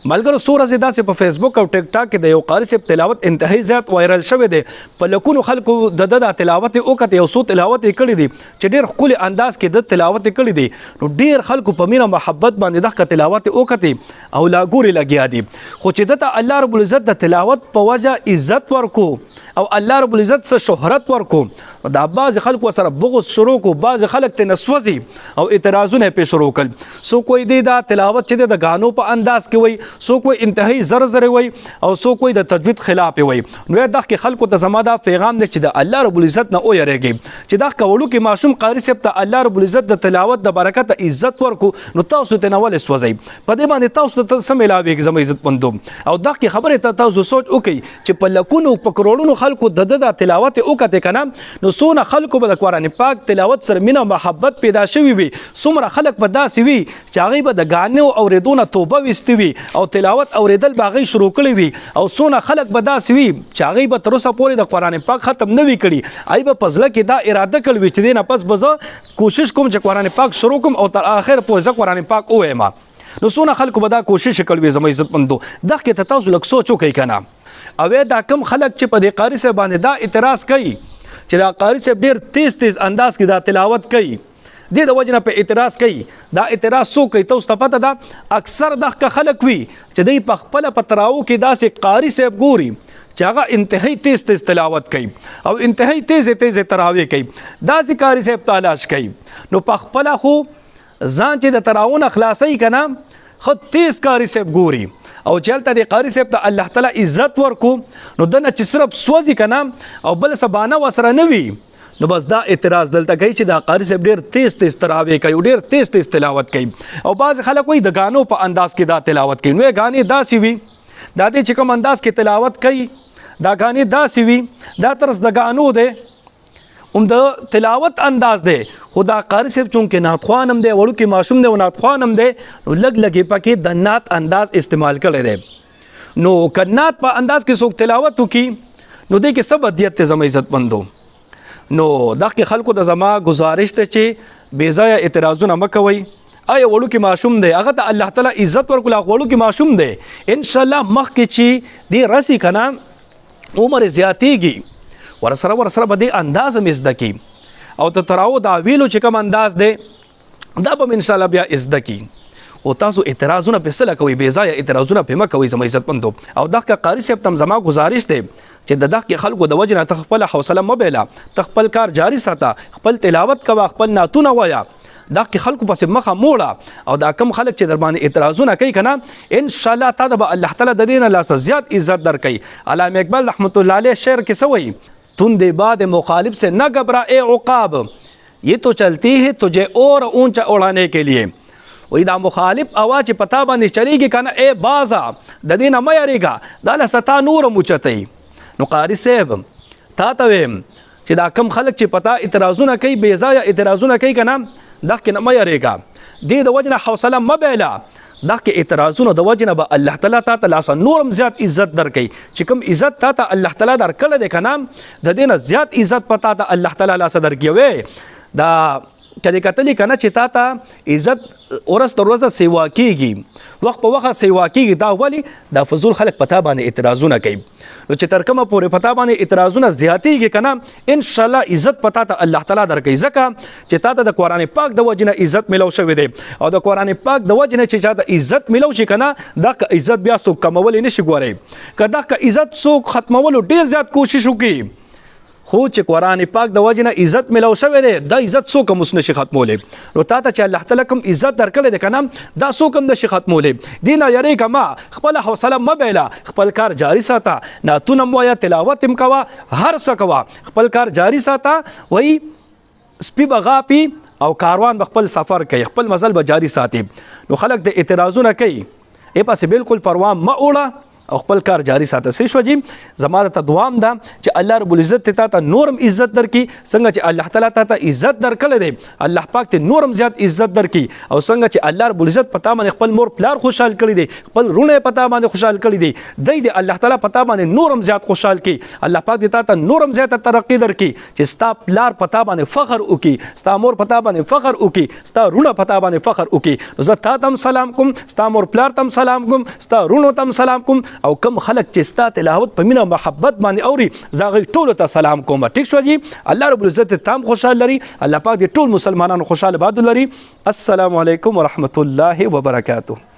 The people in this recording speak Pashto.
ملګرو، څو ورځې داسې په فیسبوک او ټیک ټاک کې د یو قاري صاحب تلاوت انتهایی زیات وایرل شوی دی. په لکونو خلکو د ده دا تلاوت یې وکته. یو څو تلاوت یې کړی دی چې ډېر ښکلي انداز کې د تلاوت یې کړی دی، نو ډېر خلکو په مینه محبت باندې دغه تلاوت یې وکته او لا ګوري لګیا دي. خو چې ده ته الله رب العزت د تلاوت په وجه عزت ورکو او الله رب العزت څه شهرت ورکو، دا بعض خلکو سره بغض شروع کو، بعض خلک ته نسوځي او اعتراضونه په شروع کړ. سو کوئی دی دا تلاوت چې د غانو په انداز کې وای، سو کوئی انتهایی زر زر وای او سو کوئی د تجوید خلاف وای. نو دغه کې خلکو ته زما دا پیغام دی چې د الله رب العزت نه او یریږي، چې دا کولو کې ماشوم قاری صاحب ته الله رب العزت د تلاوت د برکت عزت ورکو، نو تاسو ته نه ولې سوځي؟ په دې باندې تاسو ته سم علاوه زما عزت مندو او دغه خبره ته تاسو سوچ وکړئ چې په لکونو په کروڑونو خلکو د د تلاوت وکته کنه، نو څونه خلکو به د قرآن پاک تلاوت سره مینه او محبت پیدا شوي وي؟ څومره خلک به داسې وي چې هغوی به د ګانو اورېدو نه توبه ویستي وي او تلاوت اورېدل به هغوی شروع کړي وي؟ او څونه خلک به داسې وي چې هغوی به تر اوسه پورې د قرآن پاک ختم نه وي کړي، هغوی به په زړه کې دا اراده کړې وي چې دې نه پس به زه کوشش کوم چې قرآن پاک شروع کوم او تر آخر پورې زه قرآن پاک ووایم؟ نو څونه خلکو به دا کوشش کړی وي؟ زما عزتمندو، دغه ته تاسو لږ سوچ وکړئ که نه. او دا کم خلک چې په دې قاری صاحب باندې دا اعتراض کوي چې دا قاری صاحب ډیر تیز تیز انداز کې دا تلاوت کوي، دې د وجنه په اعتراض کوي، دا اعتراض څوک کوي؟ تاسو ته پته ده، اکثر دغه خلک وي چې دوی په خپل پتراو کې داسې قاری صاحب ګوري چې هغه انتهایی تیز تیز تلاوت کوي او انتهایی تیز تیز تراوی کوي، داسې قاری صاحب تلاش کوي. نو په خپل خو ځان چې د تراونه خلاصي کنه، خو تیز قاری صاحب ګوري او چې هلته د قاری صاحب ته الله تعالی عزت ورکو، نو دنه چې صرف سوځي کنه او بل سبانه وسره نه وي، نو بس دا اعتراض دلته کوي چې دا قاری صاحب ډیر تیز تیز تراوی کوي او ډیر تیز تیز تلاوت کوي. او بعض خلک وایي د غانو په انداز کې دا تلاوت کوي. نو غانې داسې وي، دا دې چې کوم انداز کې تلاوت کوي، دا غانې داسې وي، دا ترس د غانو دی هم د تلاوت انداز دی. خو دا قاری صاحب چونکه نعت خوان هم دی، وړوکی ماشوم دی او نعت خوان هم دی، نو لږ لږ پکې د نعت انداز استعمال کړی دی. نو که نعت په انداز کې څوک تلاوت وکړي، نو دې کې څه بدیت ته زما عزت مندو؟ نو دغه خلکو د زما گزارش ته چې بې ځایه اعتراضونه مه کوئ. آیا وړوکی ماشوم دی، هغه ته الله تعالی عزت ورکړ، هغه وړوکی ماشوم دی. ان شاء الله مخکې چې دی رسی کنه، عمر زیاتیږي، ورسره ورسره به دې انداز هم زده کی او ته تراو دا ویلو چې کوم انداز دی، دا به ان شاء الله بیا زده کی. او تاسو اعتراضونه په سره کوي، بې ځایه اعتراضونه په مه کوئ زما عزت مندو. او دغه قاری صاحب تم زما گزارش دی چې د دغه خلکو د وجې نه ته خپله حوصله مه بایله، ته خپل کار جاری ساته، خپل تلاوت کوه، خپل نعتونه وایه، دغه خلکو پسې مخه موړه. او دا کم خلک چې در باندې اعتراضونه کوي کنه، ان شاء الله تا به الله تعالی د دین لا زیات عزت درکوي. علامه اقبال رحمت الله علیه شعر کې څه وایي؟ تند باد مخالف سے نہ گھبرا اے عقاب، یہ تو چلتی ہے تجھے اور اونچا اڑانے کے لیے. وای دا مخالف اوا چې پتا باندې چلیږي کنه، اے بازا، د دې نه مه یریږه، دا له ستا نور موچتئ. نو قاری صاحب، تا ته ویم چې دا کم خلک چې پتا اعتراضونه کوي، بې ځایه اعتراضونه کوي کنه، دغه نه مه یریږه، دې د وجې نه حوصله مه بایله. دغه اعتراضونو د وجې نه به الله تعالی تا ته لاس نورم زیات عزت درکوي. چې کوم عزت تا ته الله تعالی درکړی دی که نه، د دې نه زیات عزت په تا ته الله تعالی لاسه درکوي. دا کله کتلی کنه چې تا ته عزت ورځ تر ورځه سیوا کیږي، وخت په وخت سیوا کیږي، دا ولی؟ دا فضول خلک پتا باندې اعتراضونه کوي. نو چې تر کومه پورې پتا باندې اعتراضونه زیاتیږي کنه، ان شاء الله عزت پتا ته الله تعالی درکوي، ځکه چې تا ته د قرآن پاک د وجې نه عزت ملو شوی دی. او د قرآن پاک د وجې نه چې چاته عزت ملو شي کنه، دا عزت بیا څوک کمولی نشي. ګورئ، که دا عزت څوک ختمولو ډیر زیات کوشش وکړي، خو چې قرآن پاک د وجې نه عزت ملو شوی دی، دا عزت څوک هم اوس نشي ختمولی. نو تا ته چې الله تعالی کوم عزت درکړی دی که نه، دا څوک هم نشي ختمولی. دې نه یریږه مه، خپله حوصله مه بایله، خپل کار جاري ساته، نعتونه هم وایه، تلاوت هم کوه، هر څه کوه، خپل کار جاري ساته. وایي سپي به غاپي او کاروان به خپل سفر کوي، خپل مزل به جاری ساتي. نو خلک د اعتراضونه کوي، ای پسې بالکل پروا مه اوړه. او خپل کار جاری ساته. څه شو جی؟ زما ته دوام ده چې الله رب العزت ته تا نورم عزت درکې. څنګه چې الله تعالی تا ته عزت درکړی دی، الله پاک ته نورم زیات عزت درکې. او څنګه چې الله رب العزت پتا باندې خپل مور پلار خوشحال کړی دی، خپل رونه پتا باندې خوشحال کړی دی، دی دی الله تعالی پتا باندې نورم زیات خوشحال کړي. الله پاک دې تا ته نورم زیاته ترقی درکړي چې ستا پلار پتا باندې فخر وکړي، ستا مور پتا باندې فخر وکړي، ستا رونه پتا باندې فخر وکړي. زه تا تم سلام کوم، ستا مور پلار تم سلام کوم، ستا رونو تم سلام کوم، او کم خلک چې ستا تلاوت په مینه محبت باندې اوري، زه هغوی ټولو ته سلام کوم. ټیک شو جی؟ الله رب العزت تام خوشحال لري. الله پاک دې ټول مسلمانانو خوشحال باد لري. السلام علیکم ورحمت الله وبرکاته.